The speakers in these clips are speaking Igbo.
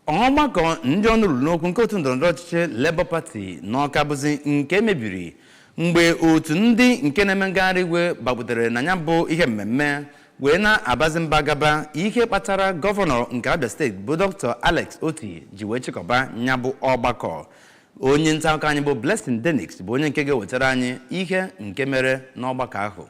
Ọgbakọ ndị ọnụ ruru n'okwu nke otu ndọrọndọrọ ọchịchị Labour Party n'Ọka bụzi nke mebiri mgbe otu ndị nke na-eme ngagharị iwe gbakwutere na ya bụ ihe mmemme wee na-abazi mba gaba, ihe kpatara gọvanọ nke Abia Steeti bụ Dr. Alex Otti ji wee chịkọba ya bụ ọgbakọ. Onye nta akụkọ anyị bụ Blessing Denix bụ onye nke ga-ewetara anyị ihe nke mere n'ọgbakọ ahụ.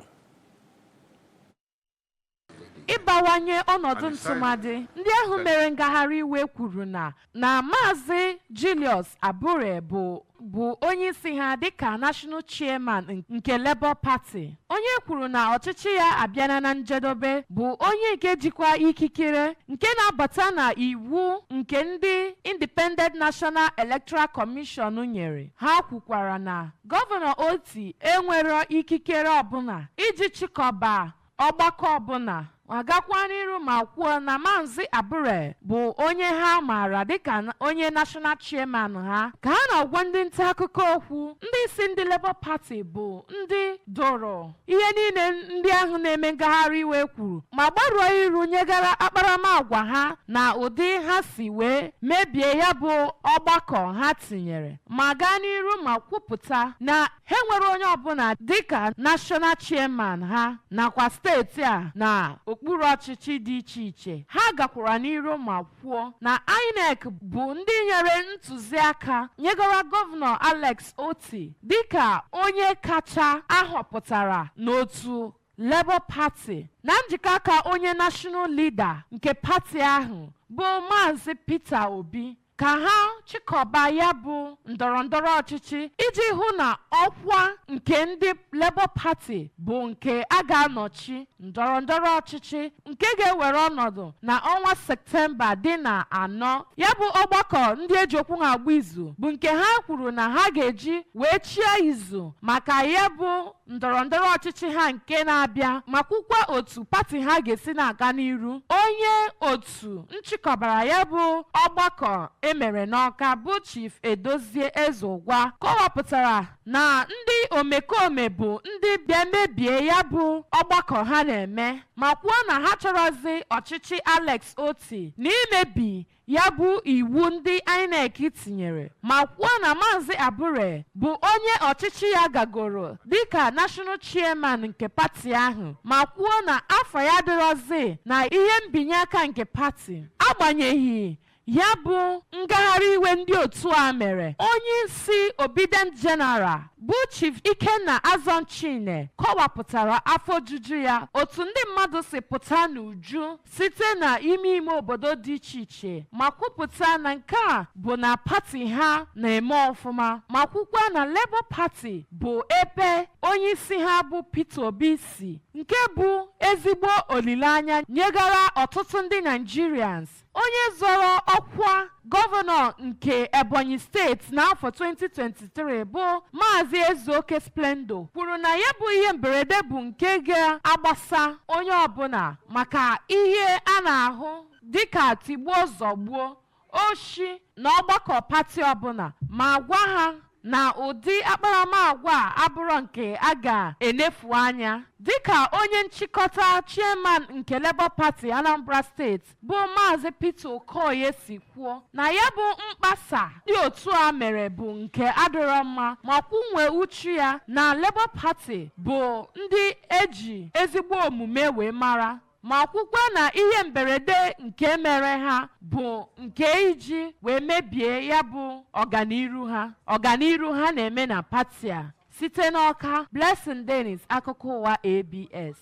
Ịbawanye ọnọdụ ntụmadị ndị ahụ mere ngagharị iwe kwuru na Maazị Julius Abure bụ onye isi ha dịka National Chairman nke Labour Party, onye kwuru na ọchịchị ya abịala na njedebe, bụ onye nke jikwa ikikere nke na-abata na iwu nke ndị Independent National Electoral Commission nyere ha. Kwukwara na Gọvanọ Otti enwero ikikere ọbụla iji chịkọba ọgbakọ ọbụla, ma gakwa n'iru ma kwuo na Maazị Abure bụ onye ha maara dịka onye national chairman ha. Ka ha na-agwa ndị nta akụkọ okwu, ndị isi ndị Labour Party bụ ndị doro ihe niile ndị ahụ na-eme ngagharị iwe kwuru ma gbarụọ iru nyegara akparamagwa ha na ụdị ha si wee mebie ya bụ ọgbakọ ha tinyere, ma gaa n'iru ma kwupụta na ha enwere onye ọbụla dịka national chairman ha nakwa steeti a na okpuru ọchịchị dị iche iche. Ha gakwara n'iru ma kwuo na INEC bụ ndị nyere ntụziaka nyegara Gọvanọ Alex Otti dịka onye kacha ahọpụtara n'otu Labour Party na njikọ aka onye national leader nke pati ahụ bụ Maazị Peter Obi, ka ha chịkọba ya bụ ndọrọndọrọ ọchịchị iji hụ na ọkwa nke ndị Labour Party bụ nke a ga-anọchi ndọrọndọrọ ọchịchị nke ga-ewere ọnọdụ na ọnwa Septemba dị na 4. Ya bụ ọgbakọ ndị eji okwu ha agba izu bụ nke ha kwuru na ha ga-eji wee chie izu maka ya bụ ndọrọndọrọ ọchịchị ha nke na-abịa, ma kwukwa otu pati ha ga-esi na-aga n'iru. Onye otu nchịkọbara ya bụ ọgbakọ emere n'Ọka bụ Chief Edozie Ezeụgwa kọwapụtara na ndị omekome bụ ndị bịa mebie ya bụ ọgbakọ ha na-eme, ma kwuo na ha chọrọzi ọchịchị Alex Otti na imebi ya bụ iwu ndị INEC tinyere, ma kwuo na Maazị Abure bụ onye ọchịchị ya gagoro dịka national chairman nke pati ahụ, ma kwuo na afọ ya adịrọzi na ihe mbinye aka nke pati. Agbanyeghị ya bụ ngagharị iwe ndị otu a mere, onye isi Obidient General bụ Chief Ikenna Azọnchine kọwapụtara afọ ojuju ya otu ndị mmadụ si pụta n'uju site na ime ime obodo dị iche iche, ma kwupụta na nke a bụ na pati ha na-eme ọfụma, ma kwukwa na Labour Party bụ ebe onye isi ha bụ Peter Obi si, nke bụ ezigbo olileanya nyegara ọtụtụ ndị Nigerians. Onye zọrọ ọkwa gọvanọ nke Ebonyi Steeti n'afọ 2023 bụ Maazị Ezeoke Splendo kwuru na ya bụ ihe mberede bụ nke ga-agbasa onye ọbụla, maka ihe a na-ahụ dịka tigbuo zọgbuo, oshi na ọgbakọ pati ọbụla, ma gwa ha na ụdị akparamagwa a abụrọ nke a ga-enefu anya. Dịka onye nchịkọta chairman nke Labour Party Anambra Steeti bụ Maazị Peter Okoye si kwuo, na ya bụ mkpasa dị otu a mere bụ nke adịrọ mma, ma kwunwe uchu ya na Labour Party bụ ndị eji ezigbo omume wee mara, ma kwukwa na ihe mberede nke mere ha bụ nke iji wee mebie ya bụ ọganiru ha na-eme na pati a. Site n'Ọka, Blessing Dennis, akụkọ ụwa ABS.